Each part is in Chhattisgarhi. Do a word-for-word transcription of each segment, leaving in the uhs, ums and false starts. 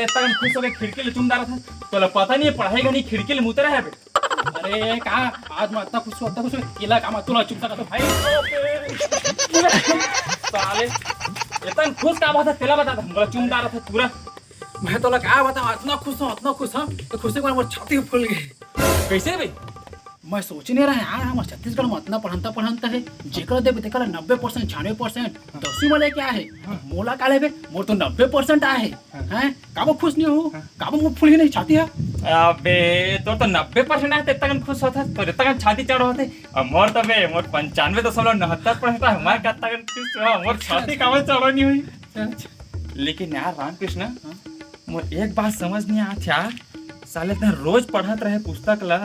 इतना खुश होके खिड़की ले चूम डारत हस, तोला पता नहीं है पढ़ाई घनी खिड़की ले मुतरा है बे। अरे का, आज मैं इतना खुश हूँ, इतना खुश हूँ, इला का मैं तोला चूम सकत हूँ भाई। साले, इतना खुश का बात है, तेला बता दे, हमला चूम डारत हस पूरा। मैं तोला का बताऊँ, इतना खुश हूँ, इतना खुश हूँ, तो खुशी के मारे मोर छाती फूल गई। कैसे बे? मैं सोच नहीं रहा यार, हमर छत्तीसगढ़ में इतना पढ़ंता पढ़ंता है, जेकर देबे तेकर नब्बे परसेंट, छियानवे परसेंट, दसवीं में लेके आए है। मोला का लेबे, मोर तो नब्बे परसेंट आए है। हैं? काबर खुश नहीं हो? काबर मुंह फुली नहीं छाती है? अबे, तोर तो नब्बे परसेंट आए, ते इतना खुश होत है, तोर इतना छाती चढ़ होत है। अब मोर तो बे, मोर पंचानवे दशमलव नहत्तर परसेंट आए, मैं कतना खुश हूँ, मोर छाती काबर चढ़ो नहीं हुई। लेकिन यार रामकृष्ण, मोर एक बात समझ नहीं आत यार, साले इतना रोज पढ़त रहे पुस्तक ला,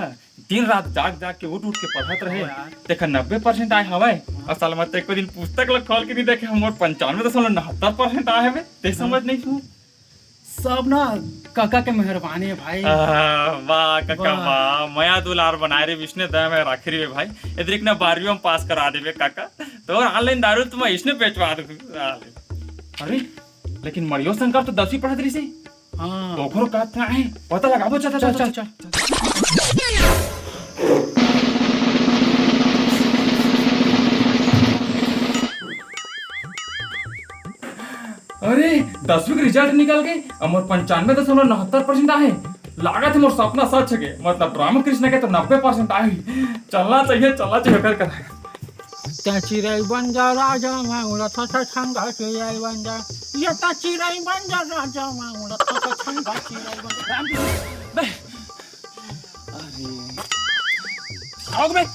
दिन रात जाग जाग के उठ उठ के पढ़त रहे, हाँ यार। तेखर नब्बे परसेंट आए हवय, हाँ। अउ साला मैं तो एको दिन पुस्तक ला खोल के नहीं देखे, हमर पंचानवे दशमलव नहत्तर परसेंट आए हवे, ते हाँ। समझ नहीं सुन। सब ना काका के मेहरबानी है भाई। आह, वाह काका वाह। वाह, मया दुलार बनाए रे विष्णु, दया में राखे रे भाई। इधर एक ना बारहवीं में पास करा देबे काका, तो ऑनलाइन दारू तो मैं इसने बेचवा दूँ। अरे, लेकिन मड़ियो शंकर तो दसवीं पढ़त रहिसे। हाँ। तो ओकरो का इतना है? पता लगाबो, चल, चल, चल, चल, चल। चल। अरे, दसवीं के रिजल्ट निकल गए, अउ मोर पंचानवे दशमलव नहत्तर परसेंट आहे। लागत है मोर सपना सच है, मतलब रामकृष्ण के तो नब्बे परसेंट आहे। चलना चाहिए, चलना चाहिए, कर, कर। तैं चिरई बन जा राजा, मैं उड़त हँव छंगा चिरई बन जा। ये तैं चिरई बन जा राजा, मैं उड़त हँव छंगा चिरई बन जा। रामकृष्ण, बे, अरे, का होगे बे?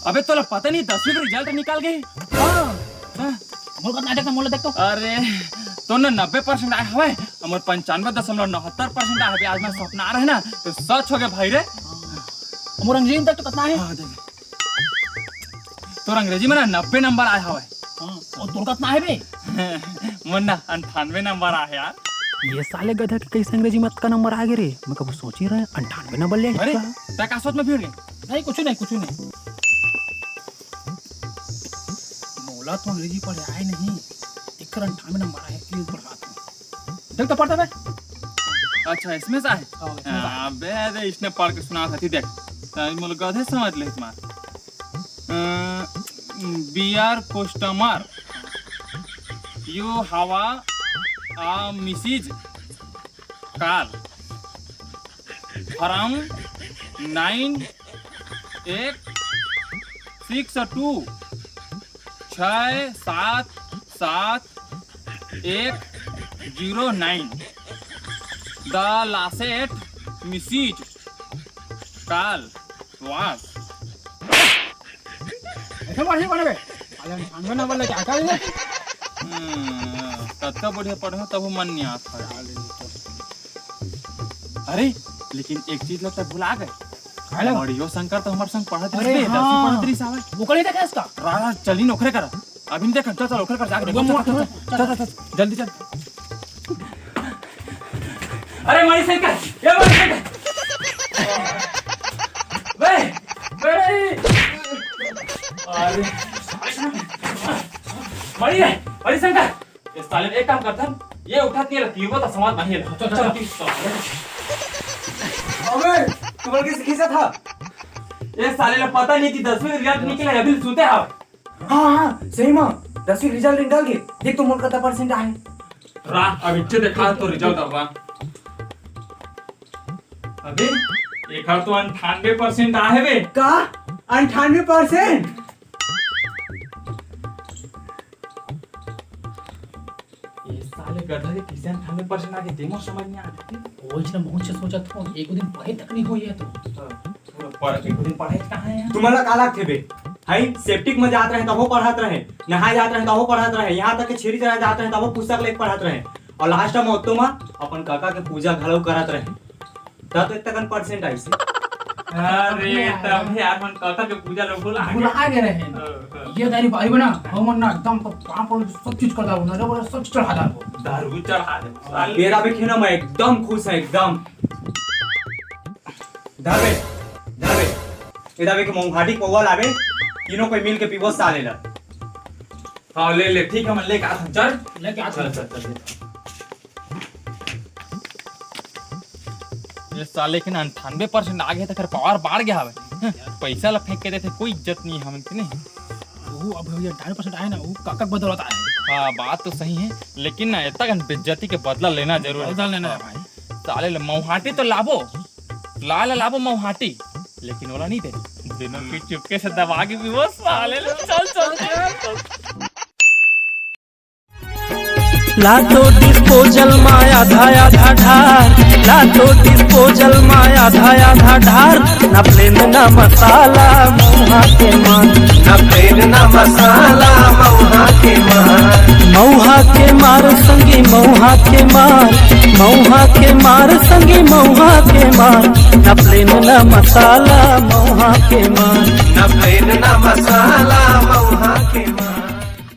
अबे तोला पता नहीं दसवीं के रिजल्ट निकल गए? हाँ। हाँ। मोला कतना देख, मोला देख तो। अरे, तोर ना नब्बे परसेंट आए हवय, हमर पंचानवे दशमलव नहत्तर परसेंट आए हवय। आज मैं सपना रहे ना, तो सच हो गया भाई रे। मोर अंग्रेजी में देख तो कतना है? हाँ, देख। तोर अंग्रेजी में ना नब्बे नंबर आए हवय। हाँ, अउ तोर कतना आहे बे? मोर ना अंठानवे नंबर आहे यार। ये साले गधा के कैसे अंग्रेजी में अतका नंबर आ गए रे? मैं कभी सोच ही रहे, अंठानवे नंबर ले अरे, आया। तैं का सोच में फिर गए? नहीं, कुछ नहीं, कुछ नहीं। मोला तो अंग्रेजी पढ़े आए नहीं, एकर अंठानवे नंबर आए, ये पढ़ा तू। देख तो पढ़ता बे। अच्छा, इसमें से आहे? हाँ, इसमें से आहे। हाँ, बे, दे, इसने पढ़ के सुना था, ठीक है। तो मोला गधे समझ ले तुम्हारा। अ, "Dear customer, you have a message call from nine eight six two, छः सात सात एक zero nine. The last message call was।" ऐसे बढ़िया बने बे। अरे, अंठानवे नंबर लेके आता है। हम्म, कतका बढ़िया पढ़े, तब मन नहीं आता है। अरे, लेकिन एक चीज लगता है, भुला गए। काहे ला? मड़ियो शंकर तो हमारे संग पढ़त अरे रहिस बे, हाँ। दसवीं पढ़त रहिस साला। वो कहीं देखा इसका? रा, रा, चली न ओकरे कर। अभी नहीं देखा, चल, चल, ओकरे कर जाके देखो, वो चल, मोट, चल, चल, मोट। चल, चल, चल, जल्दी चल। अरे मणिशंकर, ये मणिशंकर। बे, बे। अरे, मणि, मणिशंकर। ये साले एक काम करथन, ये उठा के रख, ये तो समाज नहीं है। चल, चल, चल। अबे, तुम्हारे किस खींचा था? ये साले ला पता नहीं कि दसवीं रिजल्ट निकले, अभी सूते हैं। हाँ, हाँ, सही में, दसवीं रिजल्ट निकल गए। देख तो मोर कतका परसेंट आए। रा, अब इच्छे देखा तो रिजल्ट अब रा। अबे, एकर तो अंठानवे परसेंट आए बे। का? अंठानवे परसेंट? ये साले गधा के किसे अंठानवे परसेंट आगे, तेमो समझ नहीं आते। वही ना, बहुत से सोचत हो, एक दिन पढ़े तक नहीं होई है तो। हाँ, पूरा पढ़, एक दिन पढ़े कहाँ है यार? तुम्हारा का लागथे बे? हाई, सेप्टिक में जात रहे, तबो पढ़त रहे, नहाए जात रहे, तबो पढ़त रहे, यहाँ तक कि छेरी चराए जात रहे, तबो पुस्तक लेके पढ़त रहे, और लास्ट में ओतो में अपन काका के पूजा घलो करत रहे। तब तो इतना कन परसेंट आइसे। अरे, तब यार, मन काका के पूजा लोग भुला गए। भुला गए रहे। हाँ, हाँ। ये दारी भाई बना, हमन ना एकदम तो पाँव पर सब चीज कर डालो, ना, सब चीज चढ़ा डालो। दारू चढ़ा दे। बेरा भी खेना मैं एकदम खुश है, एकदम। धाबे, धाबे। ये धाबे के मोंघाटी पौवा लाबे, तीनों कोई मिल के पीबो साले ला। हाँ, ले, ले, ठीक है, मैं लेके आता हूँ, चल। लेके आ, चल, चल, चल, चल। ये साले के ना अंठानवे परसेंट आ गए, तो फिर पावर बाढ़ गया हवे। हाँ, पैसा ला फेंक के देथे, कोई इज्जत नहीं है हमन के, नहीं। वो अब भैया अंठानवे परसेंट आए ना, वो काका बदौलत आए। हाँ, बात तो सही है, लेकिन ना इतना कन बेइज्जती के बदला लेना जरूर है। बदला लेना है भाई। साले ले मौहाटी तो लाबो, ला ला लाबो मौहाटी, लेकिन ओला नहीं दे। दोनों की चुपके से दबा के पीबो साले ले। चल चल चल। ला तो डिस्पोजल मा आधा आधा ढार, ला तो डिस्पोजल मा आधा आधा ढार, ना प्लेन ना मसाला मौहा के मार। ना प्लेन ना मसाला मौहा के मार। मौहा के मार संगी मौहा के मार, मौहा के मार संगी मौहा के मार, ना प्लेन ना मसाला मौहा के मार। ना